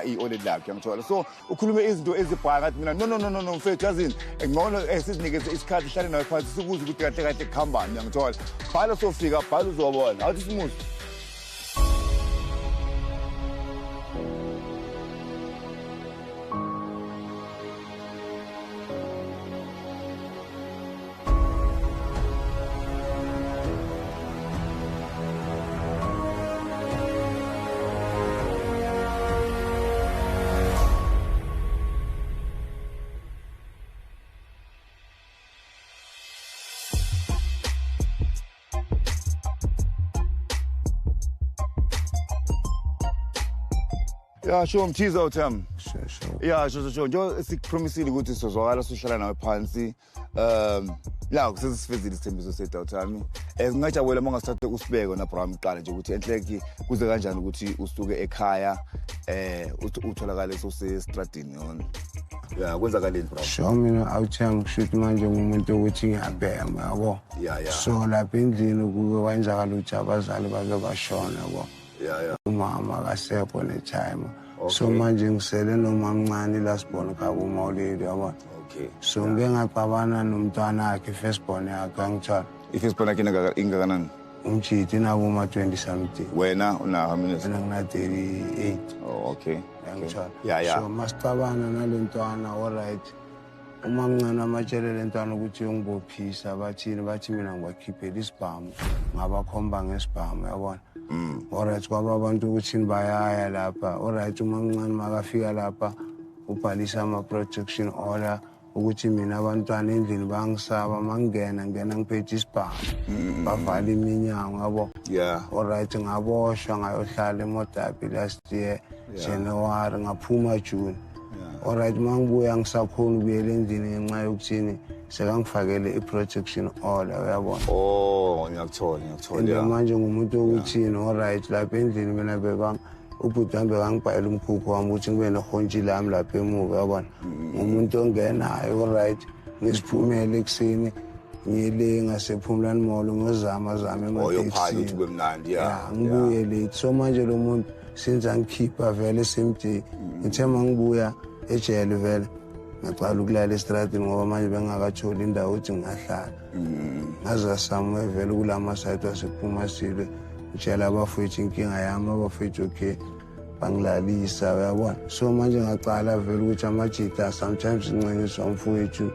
I-oledi lakhe yangithola, so ukhulume izinto ezibhaya ngathi mina, no, no, no, no, no, mfethu, yazini, ngcono sizinikeze isikhathi, hlale nawe phansi, sikuze ukuthi kahle kahle kuhambani. Yangithola, bhala, sofika, bhala, uzobona. Awuthi simuzi. Ya, sure, Mthiza utham. Sure. Ya, sure. Njengoba sikupromisile ukuthi sizozwakala, sihlala nawe phansi. La kusesifezile isithembiso sethu, awuthami. Ngingajabula uma ungasithatha usibeke na bro kuqala nje ukuthi enhleki kuze kanjani ukuthi usuke ekhaya, utholakale sosestradini yona. Ya, kwenzakaleni, bro? Sure, mina awuthami, kusho ukuthi manje ngumuntu ukuthi ngiyabhema, yabo. Ya. So lapha endlini kuke kwenzakala ukuthi abazali bake bashona, yabo. Ya. Umama akasekho ne-time. So manje ngisele nomamncane last born kabo uMawuleli, yabona. Okay. So ngike ngaxabana nomntwana wakhe, first born yakhe, angithola. I-first born yakhe ingakanani? Umjidi nabo ma-20 something. Wena una how many years? Mina ngina-38. Oh, okay. Yangithola. Ya. So masixabana nale ntwana, alright, umamncane amatshele le ntwana ukuthi yongibophisa, bathini, bathi mina ngibakhiphela isibhamu, ngabakhomba ngesibhamu, yabona. Alright, kwaba abantu ukuthini bayaya lapha. Alright, umamncane makafika lapha ubhalisa ama-protection order ukuthi mina abantwana endlini bangisaba, mangingena ngena ngiphethe isibhamu, bavala iminyango, yabo. Yeah. Alright, ngaboshwa, ngayohlala eModderbee last year January, ngaphuma June. Alright, mangibuya ngisakhona ukubuyela endlini ngenxa yokuthini sekangifakele i-protection order, uyabona. Oh, ngiyakuthola, ngiyakuthola. And Yeah. manje ngumuntu wokuthini, alright, lapha endlini mina bebang ubhuti wami bekangibhayela umkhukhu wami ukuthi ngibe nehontshi lami lapha emuva, uyabona. Ngumuntu ongenayo, alright, ngisiphumele ekuseni ngiyele ngasePhumlani Mall, ngozama zama Oh, yophaya ukuthi ematekisini. kube mnandi, ya. Ya, ngibuye late. So manje lo muntu since angikhipha vele same day, ngithe mangibuya ejele vele ngacala ukulala estradini ngoba manje bengakatholi indawo ukuthi ngingahlala. Ngaza somewhere vele kulama site wasephuma silwe, ngitshela abafowethu inkinga yami, abafowethu okay, bangilalisa, uyabona. So manje ngacala vele ukuthi amajita sometimes ngincengiswa umfowethu,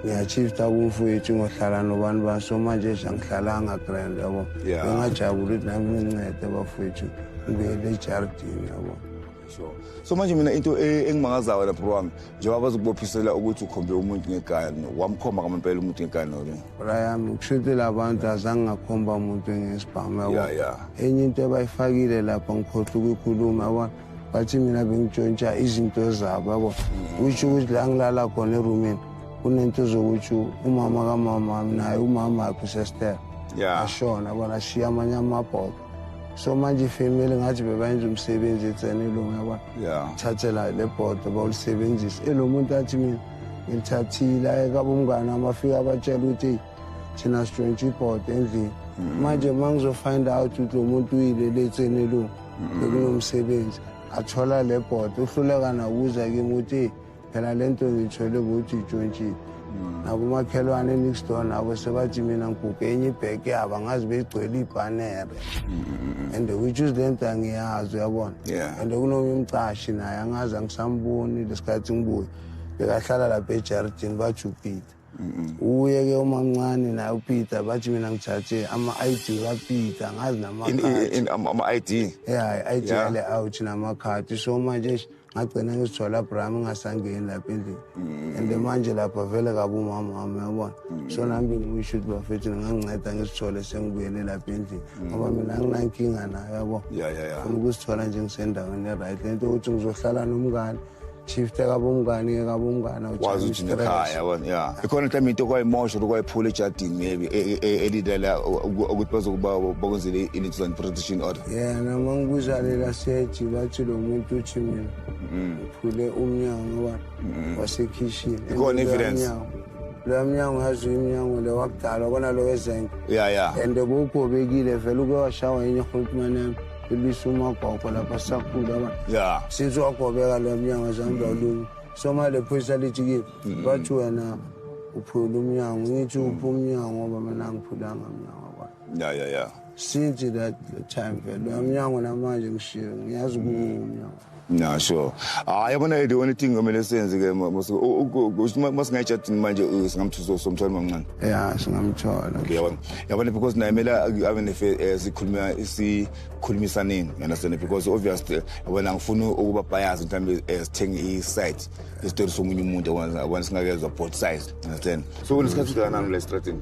ngiyashifta kumfowethu, ngohlala nobani bani. So manje nje angihlalanga grand, yabo. Bengajabula ukuthi nami ngincede bafowethu, ngibuyele ejardini, yabo. Sure. So manje mina into engimangazayo lapho wami, njengoba bazokubophisela ukuthi ukhombe umuntu ngegani, wamkhomba ngamampela umuntu ngegani no? Brian, kusho ukuthi la bantu azange ngakhomba umuntu ngesibhamu, yabo. Yeah. Enye into abayifakile lapha ngikhohlwa ukuyikhuluma, yabona, bathi mina bengitshontsha izinto zabo, yabo. Kusho ukuthi la ngilala khona erumini kunento zokuthi umama kamama wami naye umama wakhe usestera ashona, yabona, ashiya amanye amabhodo. So manje ifemeli ngathi bebayenza umsebenzi etsenelong, yabona. Thathela le bhodo bawulisebenzisa elo muntu athi mina ngilithathile, aye kabo umngane wami, afike abatshela ukuthi, "Eyi, thina sitshontshe ibhodo endlini." Manje uma ngizofind out ukuthi lo muntu uyile letsenelong bekunomsebenzi, athola le bhodo, uhluleka nakuza kimi ukuthi, "Eyi, phela le nto ngiyithole ukuthi itshontshile." Nabomakhelwane next door nabo sebathi mina ngiguge enye ibheke yabo, angazi beyigcwele ibhanere, and which is le nto angiyazi, uyabona. And kunomnye umcashi naye angazi, angisamboni lesikhathi ngibuye, bekahlala lapha ejardini, bathi uPeter. Uye-ke umamncane naye uPeter, bathi mina ngithathe ama-ID kaPeter, angazi namakhadi. Ama-ID? Ya, i-ID yale out namakhadi. So manje eish, ngagcina ngizithola bram ngingasangeni lapha endlini, and manje lapha vele kabi umama wami, uyabona. So nami ngiwisho ukuthi bafethu ninganginceda ngizithole sengibuyele lapha endlini ngoba mina anginankinga nayo, yabo. Ya. Funa ukuzithola nje ngisendaweni e-right. Le nto ukuthi ngizohlala nomngane, shifte kabomngane ke kabomngane. Wazi ukuthi nekhaya, yabona, ya, ikhona mhlawumbe into okwayimosha okwayiphula ejardini maybe elidela ukuthi bazokuba bakwenzele i-nuisance protection order. Yena uma ngibuza lela sethi bathi lo muntu uthi mina ngiphule umnyango wasekhishini. Ikhona evidence? Loya mnyango, yazi iminyango le wakudala, wabona lo wezenke. Ya. And bowugobekile vele, uke washawa yenye irhulumane yami. Ilwisa umagogo lapha sisakhula yabona. Yeah. Since wagobeka lo mnyango zange walunga. So manje lephoyisa lithi kimi bathi wena uphula umnyango, ngithi uphi umnyango ngoba mina angiphulanga umnyango yabona. Yeah. Since that time vele lo mnyango namanje ngishiye ngiyazi kuwumnyango. No, sure. Yabona the only thing kumele senze ke masingayitshadini manje singamthuso somthwalo mamncane. Yeah, singamthola. Okay, yabona. Yabona because naye kumele abe ne sikhuluma sikhulumisaneni, you understand? Because obviously yabona ngifuna ukuba bias mhlambe sithenge i-site isitori somunye umuntu yabona singakezwa both sides, you understand? So kunesikhathi kanani la estradini?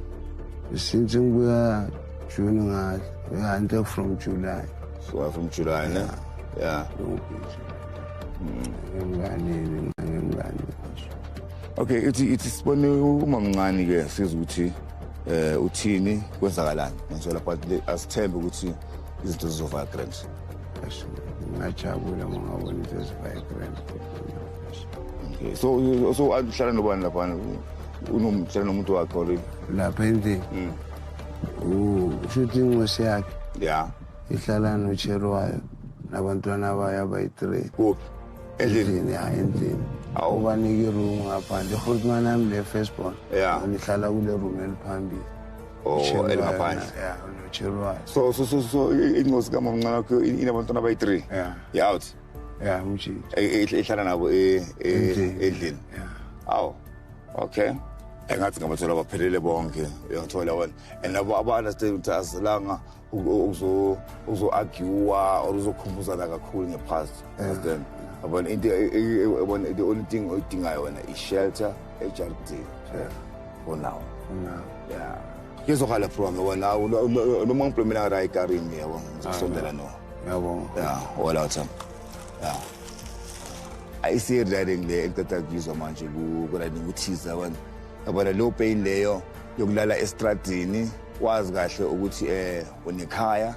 Since ngibuya June ngathi, yeah, from July. So from July, ne? Yeah. Okay, ithi sibone umamncane ke sizwe ukuthi uthini kwenzakalani. Ngithola but asithembe ukuthi izinto zizova grand. Ngajabula ngabona izinto zivaya grand. Okay, so uhlala nobani lapha? Unomhlala nomuntu wakhe or lapha endlini? Ushuthi inkosi yakhe. Yeah. Ihlala nochero wayo nabantwana bayo abayi-3. Kuphi? Endlini? Ya, endlini. Ubanika iroom ngaphandle. Grootman yami le firstborn. Yeah. Ngihlala kule room eliphambili. Oh, elingaphandle. Yeah, nochero wayo. So inkosi kamamncane wakho inabantwana abayi-3? Yeah. Yeah, out. Yeah, umjiji. Ihlala nabo endlini. Yeah. Awu. Okay. Engathi ngabathola baphelele bonke, uyangithola wena. And labo aba-understand ukuthi asilanga uzo-argue or uzokhumbuzana kakhulu nge-past. Understand? Yabona into yabona the only thing oyidingayo wena i-shelter ejardini. For now. For now. Yeah. Ngizokhala program yabona noma ngiplomela la ekarini yabo ngizosondela no. Ngiyabonga. Yeah, all out. Yeah. Ayisi-riding le engiceda kuyizwa manje ku-riding uthiza yabona. Yabona leyo pain leyo yokulala estradini wazi kahle ukuthi unekhaya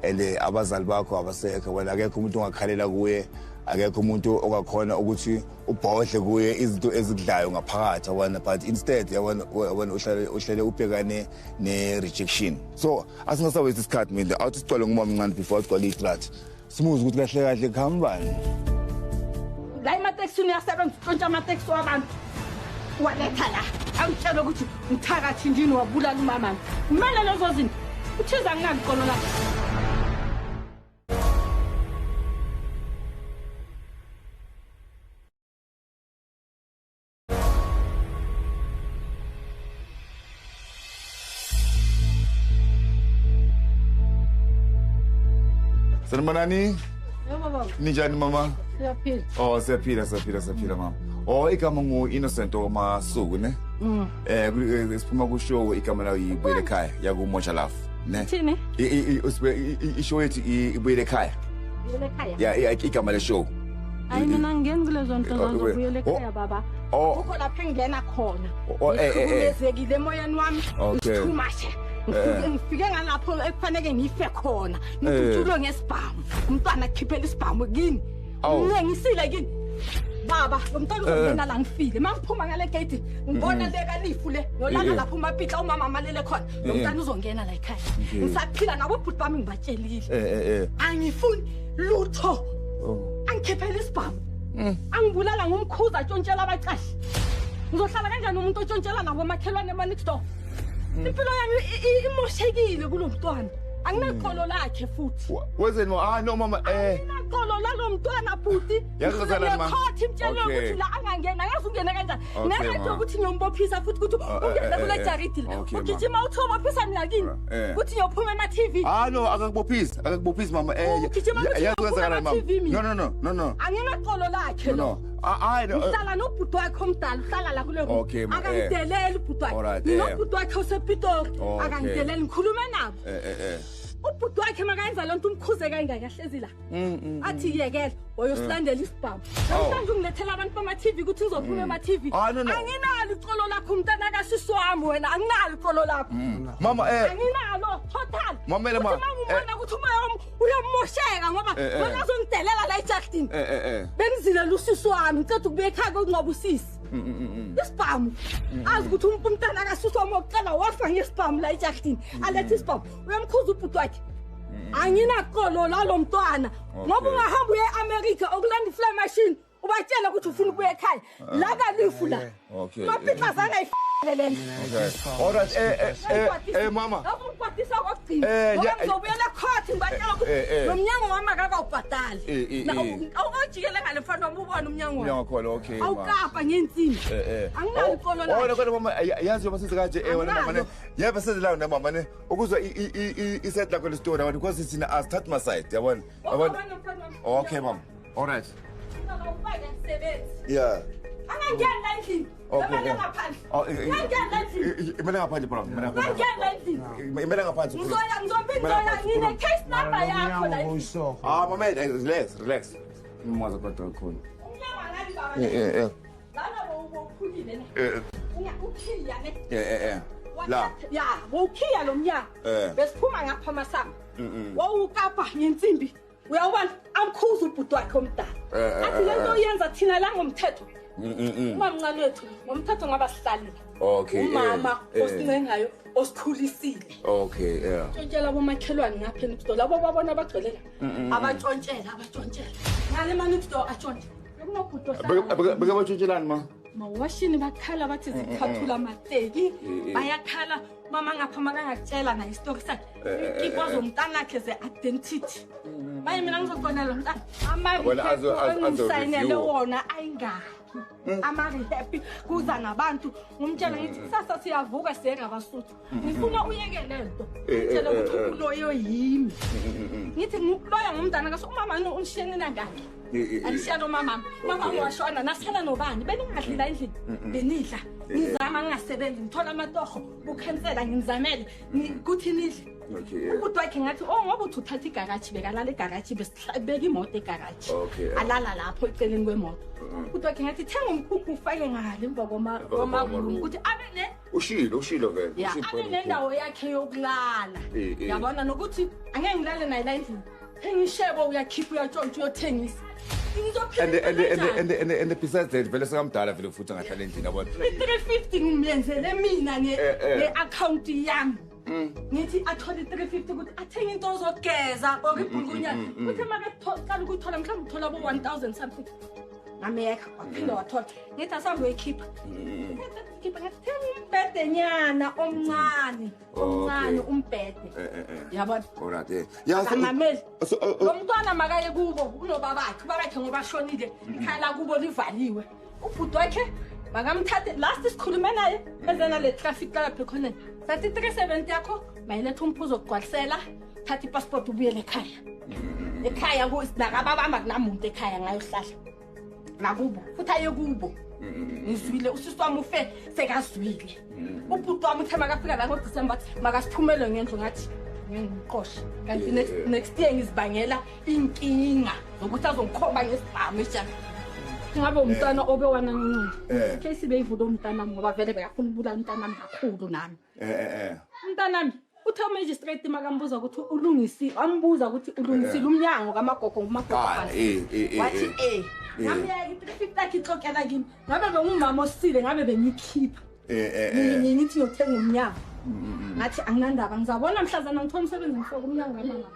and abazali bakho abasekho wena akekho umuntu ongakhalela kuye, akekho umuntu ongakhona ukuthi ubhodle kuye izinto ezikudlayo ngaphakathi yabona, but instead yabona wena uhlale ubhekane ne-rejection. So asingasawaste isikhathi mina awuthi sicwale ngumamncane before sigcwale istrati simuze ukuthi kahle kahle kuhambani la ematekisini uyasebenza utshontsha amatekisi wabantu waletha la angitshela ukuthi ngithakathi ndini wabulala umama kumele lezo zinto uthiza ngingakuqolo la. Sanibonani. Yebo baba. Ninjani mama? Siyaphila. Oh, siyaphila mama. Oh, igama ngu Innocent oMasuku ne? Siphuma ku show igama layo ibuyele ekhaya yaku Moja Love ne? Thini? I show yethu ibuyele ekhaya. Ibuyele ekhaya. Yeah, igama le show. Hayi mina ngingeni kulezo nto zokubuyela ekhaya baba. Kukho lapho engena khona. Ngihlukumezekile emoyeni wami. Okay. Too much. Ngifike ngalapho ekufanele ngife khona. Ngidutshulwe ngesibhamu. Umntwana akhiphela isibhamu kini. Ngingisile kini. Baba, lo mntwana uzongena la ngifile. Mangiphuma ngale gate ngibona le kalifu le. Ngiyolala lapho umapitla umama amalele khona. Lo mntwana uzongena la ekhaya. Ngisaphila nabo bhuti bami ngibatshelile. Angifuni lutho. Angikhiphela isibhamu. Angibulala ngumkhuza atshontshela abacashi. Ngizohlala kanjani umuntu otshontshela nabo makhelwane ema next door? Impilo yami imoshekile kulo mntwana. Anginaqolo lakhe futhi. Wezeni no mama Anginaqolo lalo mntwana bhuti. Yakhazana ma. Ngikhothi imtshelo ukuthi la angangena akaze ungene kanjani. Ngiyazi ukuthi ngiyombophisa futhi ukuthi ungene kule jaridi la. Ugijima uthi ubophisa mina kini. Kuthi ngiyophuma ema TV. No akakubophisi mama. Yakhazana mama. No. Anginaqolo lakhe lo. Ngihlala nobhuti wakhe omdala uhlala la kule room. Akangideleli ubhuti wakhe. Nobhuti wakhe usePitori. Akangideleli ngikhulume nabo. Ubhuti wakhe makayenza lonto umkhuze kangaka hlezi la. Athi yekela wayosilandela isibhamu. Namhlanje ungilethela abantu bama TV ukuthi ngizophuma ema TV. Anginalo icolo lakho umntana kasisi wami wena anginalo icolo lakho. Mama anginalo total. Mamela ma. Mama ubona ukuthi umoya wami uyamosheka ngoba wena uzongidelela la ejardini. Bengizilela usisi wami ngicela ukubuya ekhaya kokungcwaba usisi. Isibhamu. Azi ukuthi umntana kasisi wami wokuqala wafa ngesibhamu la ejardini. Alethe isibhamu. Uyamkhuza ubhuti wakhe. Anginaqolo lalo mntwana. Ngoba ungahamba uye eAmerica okulanda ifly machine ubatshela ukuthi ufuna ukubuya ekhaya. La kalifu la. Okay. Mapitla zanga ifele. Okay. All right mama. Ngakukwatisa kokugcina. Ngoba ngizobuyela court ngibatshela ukuthi lo mnyango wami akakawubhadali. Awujikele ngale mfana wami ubone umnyango wami. Umnyango khona okay. Awukapa ngensimbi. Anginalo iqolo la. Wena kodwa mama yazi yoba size kanje wena mama ne. Yebo size la mama ne. Ukuzwa i set lakho le story abantu because sina asithatha ma side yabona. Yabona. Okay mama. All right. Yeah. Angangena la endlini. Okay. Ngaphandle. Angangena la endlini. Imele ngaphandle bro. Imele ngaphandle. Ngizoya ngine case number yakho la. Ah mama relax relax. Ngimwaza kodwa khona. Eh. Lana bowuphulile ne. Ukhiya ne. Eh. La. Ya, bowukhiya lo mnyango. Besiphuma ngapha amasango. Wawukapa ngensimbi. Uyawubona amkhuza ubhuti wakhe omdala. Athi lento oyenza thina la ngomthetho. Umamncane wethu ngomthetho ngaba sihlalile. Okay. Umama osincengayo osikhulisile. Okay, yeah. Tshontshela bomakhelwane ngapha eNipsto labo babona bagcwelela. Abatshontshela. Ngale mani Nipsto atshontshe. Kunobhuti ohlala. Beke batshontshelani ma? Mawashini bakhala bathi zikhathula amateki. Bayakhala mama ngapha makangakutshela na isitori sakhe. Ikipa zomntanakhe ze-identity. Maye mina ngizoqonela lo mntana. Ama-rehab wona ayingaki. Ama-rehab kuza nabantu. Ngumtshela ngithi kusasa siyavuka siye ngaBasuthu. Ngifuna uyeke le nto. Ngitshela ukuthi ukuloyo yimi. Ngithi ngikuloya ngomntana kaso umama unishiyene nangaki. Anishiya nomama. Mama washona nasala nobani beningadli la endlini. Benidla. Ngizama ngingasebenzi ngithola amatoho ukukhansela ngimzamele kuthi nidle. Okay. Ubhuti wakhe ngathi oh ngoba uthi uthatha igaraji bekalala egaraji besibeka imoto egaraji. Alala lapho eceleni kwemoto. Ubhuti wakhe ngathi thenga umkhukhu ufake ngale emva kwama-room ukuthi abe ne ushilo vele. Abe nendawo yakhe yokulala. Yabona nokuthi angeke ngilale naye la endlini. Thenga ishebo uyakhipha uyatshontsha uyothengisa. And besides that vele sekamdala vele futhi angahlala endlini yabona. I-350 ngimlenzele mina nge-account yami. Ngithi athole 350 ukuthi athenge into ozogeza or ibhulukunyana. Uthe makaqala ukuyithola mhlawumbe uthola bo 1000 something. Ngameka waphinda wathola. Ngithi asambe uyikhipha. Khipha ngathi thenga umbhede nyana omncane. Omncane umbhede. Yabona? Alright. Yeah. Lo mntwana makaye kubo unobabakhe, ubabakhe ngoba ashonile. Ikhaya la kubo livaliwe. Ubhuti wakhe makamthathe last sikhulume naye ezena le traffic lapha khona. Sathi 370 yakho mayiletha umphuzo okugcwalisela, thatha ipassport ubuyele ekhaya. Ekhaya nakababamba kunamuntu ekhaya ngayohlala. Nakubo futhi aye kubo. Ngizwile usisi wami ufe sekazwile. Ubhuti wami uthe makafika la ngoDecember makasiphumele ngendlu ngathi ngiqoshe. Kanti next year ngizibangela inkinga zokuthi azongikhomba ngesibhamu ejana. Ngabe umntwana obe wanancinci. Case beyivula umntana ngoba vele bekafuna ukubulala umntana kakhulu nami. Umntanami uthe magistrate makambuza ukuthi ulungisi, ambuza ukuthi ulungisile umnyango kamagogo ngumagogo. Wathi ngamyeka i-350 yakhe ixokela kimi. Ngabe bengumama osile ngabe bengikhipha. Ngithi ngiyothenga umnyango. Ngathi anginandaba ngizabona mhlazana ngithola umsebenzi ngifike umnyango kamama.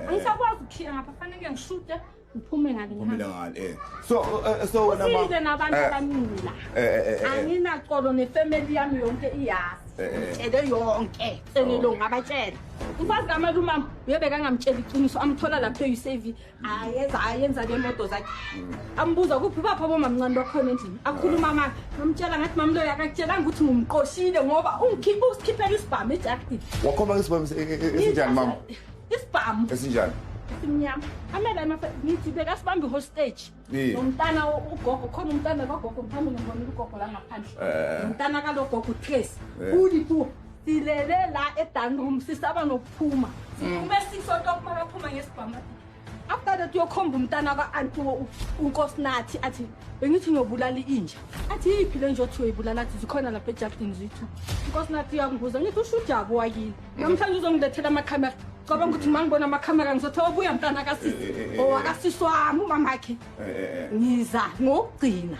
Angisakwazi ukukhiya ngapha fanele ngishute. Uphume ngale ngale. So wena ma usile nabantu abaningi la. Anginaqolo nefamily yami yonke iyazi. Ngitshele yonke. Senilo ngabatshela. Umfazi kamalume wami uyebeka ngamtshela iqiniso amthola lapha eUSAV ayenza le moto zakhe. Ambuza kuphi bapha bomamncane bakhona endlini. Akhuluma mama ngamtshela ngathi mama lo yakakutshelanga ukuthi ngumqoshile ngoba ungikhipha usikhiphela isibhamu ejackini. Wakhomba isibhamu esinjani mama? Isibhamu esinjani? Simnyama. Amele ngithi bekasibambe hostage. Nomntana ugogo khona umntana kagogo mhlawumbe ngibonile ugogo la ngaphandle. Umntana kalogogo Trace. Ulipu silele la edan room sisaba nokuphuma. Siphume 6 o'clock makaphuma ngesibhamu. After that uyokhomba umntana ka-anti uNkosinathi athi bengithi ngiyobulala inja. Athi yiphi le nje othi uyoyibulala athi zikhona lapha ejardini zethu. Unkosinathi uyangibuza ngithi usho ujabo wakini. Namhlanje uzongilethela amakhamera. Cabanga ukuthi mangibona amakhamera ngizothi obuya mntana kasisi. Owakasisi wami umamakhe. Ngiza ngokugcina.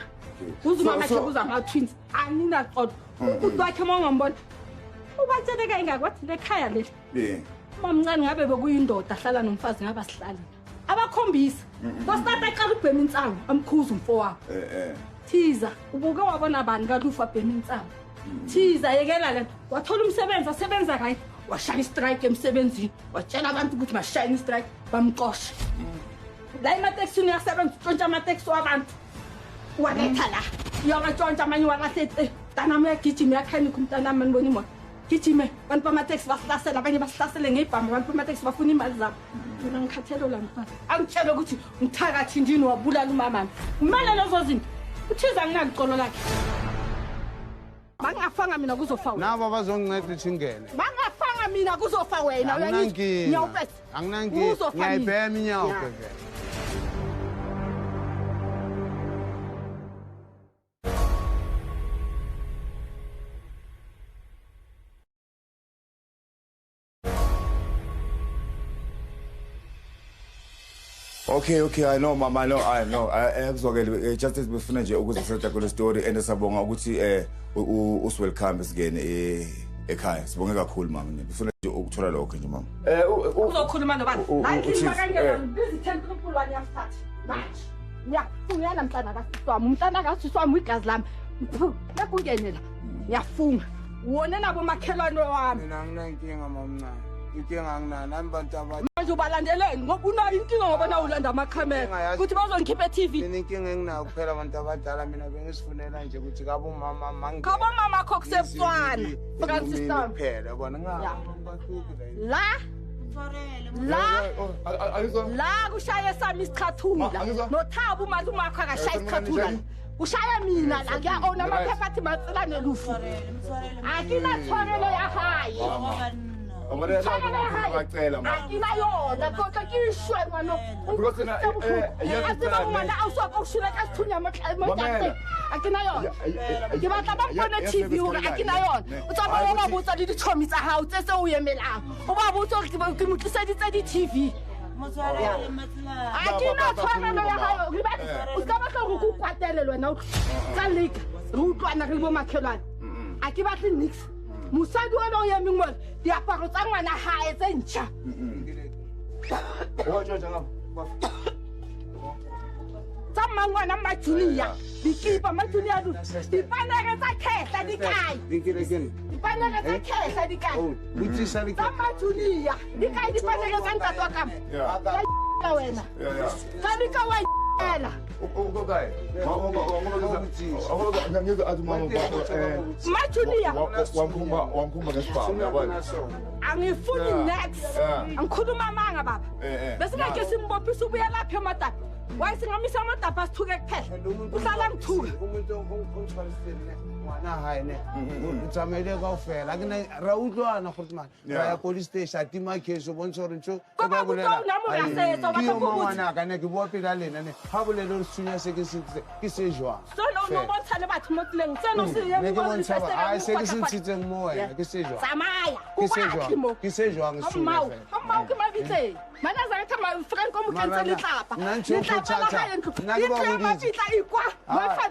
Uze umamakhe kuza ama-twins. Anginaqodo. Ubhuti wakhe uma ungambona ubatsheleka ingakwathi lekhaya leli. Mamncane ngabe bekuyindoda ahlala nomfazi ngabe asihlali. Abakhombisa. Kwasitata aqala ukubhema insangu amkhuza umfowabo. Thiza ubuke wabona bani kalufa bhema insangu. Thiza yekela lento. Wathola umsebenzi asebenza right. Washaya istrike emsebenzini. Watshela abantu ukuthi mashaya istrike bamxosha. La ematekisini uyasebenza utshontsha amatekisi wabantu. Waletha la. Uyawatshontsha amanye walahle. Mntanami uyagijima uyakhanika umntanami anibona imoto. Gijime abantu bamateksi basihlasela abanye basihlasele ngebhamu abantu bamateksi bafuna imali zabo. Mina ngikhathele la mfana. Angitshele ukuthi ngithakathi ndini wabulala umamami. Kumele lezo zinto. Uthiza nginacolo lakhe. Bangafanga mina kuzofa wena. Nabo bazonginceda ukuthi ngene. Bangafanga mina kuzofa wena. Uyangizwa? Anginankinga. Ngiyayibhema inyawo vele. Okay, I know mama, I know. Akuzwakele just befuna nje ukuzisetha kule story and sabonga ukuthi uswelcome singene ekhaya. Sibonge kakhulu mama. Befuna nje ukuthola lokho nje mama. Uzokhuluma nobani? La endlini makangena ngibiza 10 people wani yamthatha. Manje ngiyafunga mntana kasisi wami. Umntana kasisi wami igazi lami. Nakungenela. Ngiyafunga. Wona nabo makhelwane wami. Mina nginenkinga mamncane. Inkinga anginayo nami bantu abathi manje ubalandeleni ngoba unayo inkinga ngoba nawe ulanda amakhamera ukuthi bazongikhipha e-TV. Mina inkinga enginayo kuphela abantu abadala mina bengisifunela nje ukuthi kabomama mangena kabomama akho kusebutswana Francis kuphela yabona la la kushaya sami isichathula noThabo umalume wakho akashaya isichathula ushaya mina la ngiya-owna amaphepha athi matselane lufu akinathwarelo ya haye. Akina yona kodwa ke ishwe ngwana a tseba ngwana a uswa ka o shule ka sethunya mo akina yona ke batla ba mpone TV hore akina yona o tsamaya o ba botsa le ditšhomi tsa hao tse se o emelang o ba botsa hore ke mo tliseditse di-TV. Akina tshwanelo ya hayo o ska batla hore ke o kwatele le wena o tla leka re utlwana re le bo makhelwane. A ke batle nix. Mosadi ona o emeng mona diaparo tsa ngwana hae tse ntjha. Tsa mmangwana Majunia dikipa Majunia dipanere tsa khehla di kae? Dipanere tsa khehla di kae? Tsa Majunia di kae dipanere tsa ntate wa ka? Ya wena. Ka leka wa ela. Majunia wamkhumba ngesibhamu yabona. Angifuni next. Angikhuluma amanga baba. Bese ngeke simbophise ubuya lapha emadaba. Wayesingamisa amadaba asithuke kuphela. Uhlala ngithuka. Umuntu ongithwalisile ngwana hae ne. O tsamaile kaofela. Ke na ra utlwana gore man. Ra ya police station atima case o bontsha hore ntho e ba bolela. Ke ngwana ka ne ke bua pela lena ne. Ha bolele hore sethunya se ke se ke se jwang. Sona o bontsha le batho mo tseleng. Tseno se ye mo bontsha ba. Ai se ke se ntshitseng mo wena ke se jwang. Tsamaya. Ke se jwang. Ke se jwang sethunya fela. Mmao ke mabitleng. Manazaretha ma Franco mo kentse letlapa. Letlapa la hae ntlo.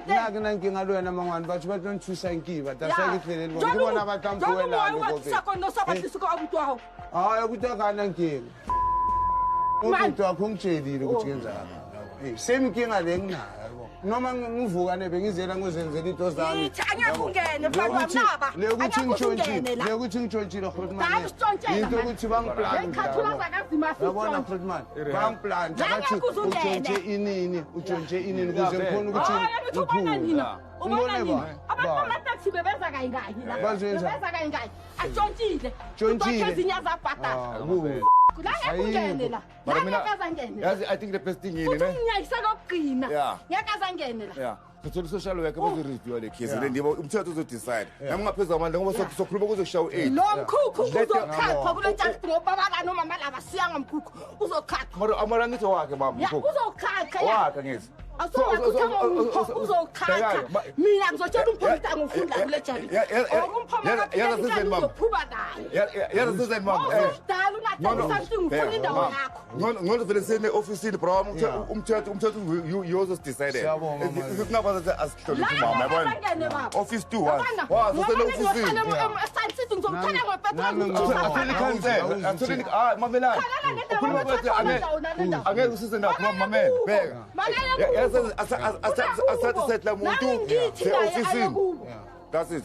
Nna ke na nkinga le wena mangwane batho ba tlo nthusang ke ba that's why ke tlele le bona ke bona ba tla mpoela le ko pele. Sa batlise ko abuti wa hao. Ah abuti wa ka na nkinga. Umuntu wakho ungitshelile ukuthi kenzakala. Same inkinga le nginayo yabo. Noma ngivuka ne bengizela ngozenzela into zami. Ithi angeke ungene mfana wami naba. Le ukuthi ngitshontshile, le ukuthi ngitshontshile Grootman. Into ukuthi bangiplanta. Ngikhathula zakazima futhi. Yabona Grootman, bangiplanta bathi utshontshe inini, utshontshe inini ukuze ngikhone ukuthi ubona nini. Ubona nini? Abantu bamataxi bebeza kayingayi la. Bebeza kayingayi. Atshontshile. Tshontshile. Izinyaza zabhadala. La ngeke ungene la. La ngeke azangene. Yazi I think the best thing yini ne. Futhi ngiyayisa lokugcina. Ngeke azangene la. Yeah. Sithola social worker bazo review le case le ndibo umthetho uzo decide. Nami ngaphezulu amandla ngoba sokhuluma kuzoshaya u8. Lo mkhukhu uzoqhathwa kule tshati ngoba baba nomama laba siya ngomkhukhu uzoqhathwa. Mara amara ngithi wakhe baba mkhukhu. Uzoqhathwa. Wakhe ngithi. Uzokhatha mina ngizotshela umpho ukuthi angifuni la kule jali. Umpho uzophuma naye. Yazi sizeni mama. Uzodala ungathengi something ufuna indawo yakho. Ngcono vele sene office bro umthetho yours is decided. Singabaza asihloniphe mama yabona. Office 2 1. Wa sisene office. Sithi ngizomthola ngopetrol. Atholi cancel. Atholi ah mamelani. Ukhuluma ukuthi angeke usize nakho mamela. Bheka. Yazi asathi setla muntu se-ofisini. That's it.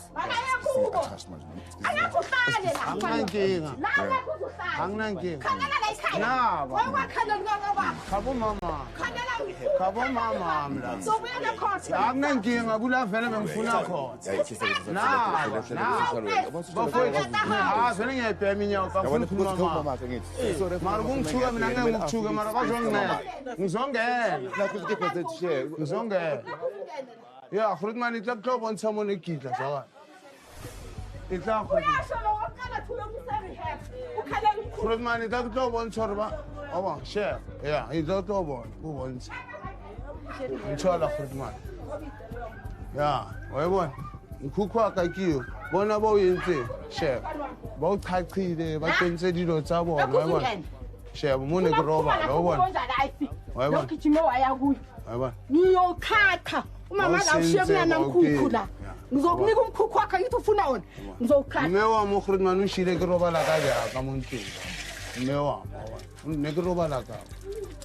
Angakuhlale la. Anginankinga. La akuzuhlala. Anginankinga. Khalela la ekhaya. Naba. Wakhala ngokwa. Khabo mama. Khalela Khabo mama mla. Sobuya nekhotha. Akunankinga kula vele bengifuna khona. Na. Bafowethu. Ah vele ngiyayibhema inyawo bafuna ukukhuluma mama. Mara kungithuka mina ngeke ngikuthuke mara bazonginceda. Ngizongena. Ngizongena. Ya, Grootman, itla tlo bontsha mo ne kitla jwa. Itla go. Grootman, itla tlo bontsha re ba. Aba, share. Ya, itla tlo bona, o bontsha. Ntshala Grootman. Ya, wa bona. Nkhukhu wa ka ke yo. Bona ba o entse, share. Ba o qhaqhile, ba kentse dilo tsa bona, wa bona. Share mo ne ke roba, wa bona. Wa bona. Lokijime wa ya kuyo. Wa bona. Ngiyokhatha. Umama la ushiye mina nomkhukhu la. Ngizokunika umkhukhu wakho ngithi ufuna wona. Ngizokhatha. Mme wa mo Grootman o shile ke robala ka ja ka mo ntlong. Mme wa mo ne ke robala ka.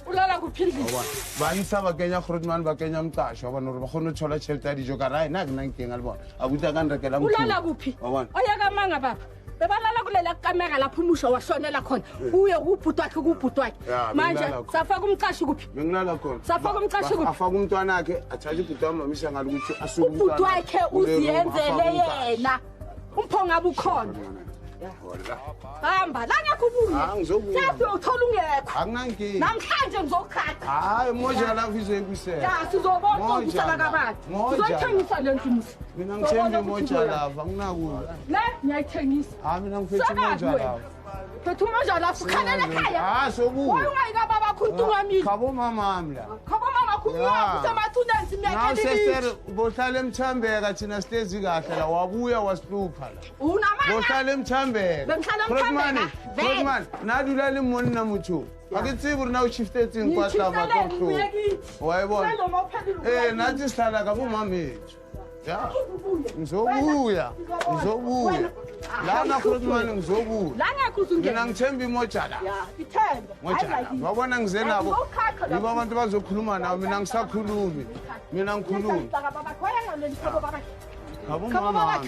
Ulala kuphi endlini? Ba ntsha ba kenya Grootman ba kenya mqasho wa bona hore ba kgone ho thola tjhelete ya dijo ka ra ena ke nna nkeng a le bona. Abuti a ka nrekela mkhukhu. Ulala kuphi? Oyeka manga baba. Bebalala kulela kamera lapho umusha washonela khona. Uye kubhuti wakhe kubhuti wakhe. Manje safaka umqashi kuphi? Bengilala khona. Safaka umqashi kuphi? Afaka umntwana wakhe athathe ubhuti wami mamisa ngalo ukuthi asuke ubhuti wakhe uziyenzele yena. Umpho ngabe ukhona. Hamba la ngekho ubuye. Ngizobuya. Sathi uthola ungekho. Akunankinga. Namhlanje ngizokhatha. Hayi moja la izoyibuyisela. Ya sizobona ukubuyisela kabantu. Sizoyithengisa le ndlu musi. Mina ngithemba moja lava anginakuza. Le ngiyayithengisa. Hayi mina ngiphethe moja lava. Phethe umoja lava ukhalela ekhaya. Ah sobuya. Wayungayi kababa khona ungamile. Khabo mama la. Khabo mama khona usemathuneni simyakhelile. Nawu sister bohlala emthambeka thina sihlezi kahle la wabuya wasihlupha la. Unamanga. Bohlala emthambeka. Bengihlala emthambeka. Grootman, na dula le monna motho. A ke tsebe hore na o shiftetseng kwa tlama ka bohloko. Wa e bona? Eh nathi sihlala ka bo mamethu. Ya. Ngizobuya. Ngizobuya. Lana Grootman ngizobuya. La ngekho uzungena. Mina ngithemba imoja la. Ya, ithemba. Moja. Wabona ngize nabo. Yibo abantu bazokhuluma nawe mina ngisakhulumi. Mina ngikhulumi. Abo mama.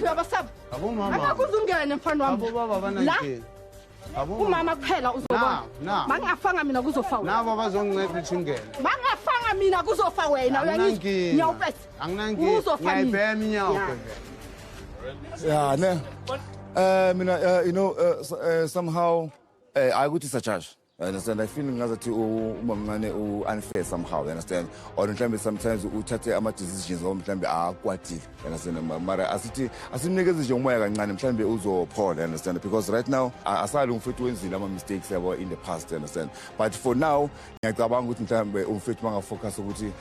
Abo mama. Akuzungene mfana wami. Abo baba banankinga. Umama kuphela uzobona. Mangafanga mina kuzofa wena. Nabo bazonginceda ukuthi ngene. Mangafanga mina kuzofa wena uyangizwa. Ngiyawuphethe. Anginankinga. Ngiyayibhema inyawo phela. Yeah, ne. Mina you know somehow I go to church. You understand? I feel ngazathi umamncane u-unfair somehow, you understand? Or mhlambe sometimes uthathe ama-decisions or mhlambe akwatile, you understand? Mara asithi asimnikeze nje umoya kancane mhlambe uzophola, you understand? Because right now asali umfethu wenzile ama-mistakes yabo in the past, you understand? But for now ngiyacabanga ukuthi mhlambe umfethu mangafocus ukuthi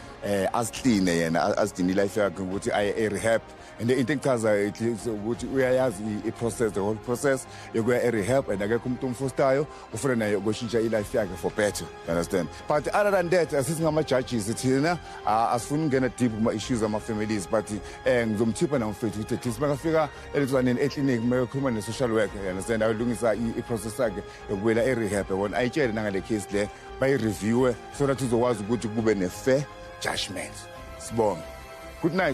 azikline yena, azidine life yakhe ukuthi aye e-rehab. And into engichazayo ukuthi uyayazi i-process, the whole process yokuya e-rehab, and akekho umuntu omfostayo ufuna naye ukushintsha life yakhe for better, you understand? But other than that, asisingama-judges thina, asifuni ukungena deep kuma-issues ama-families, but ngizomthipha namfethu ukuthi at least makafika elithwaneni eklinikhi mayekhuluma ne-social worker, you understand? Ayolungisa i-process yakhe yokubuyela e-rehab, yabona? Ayitshele nangale case le, bayi-reviewe so that uzokwazi ukuthi kube ne-fair judgment. Sibonge. Good night.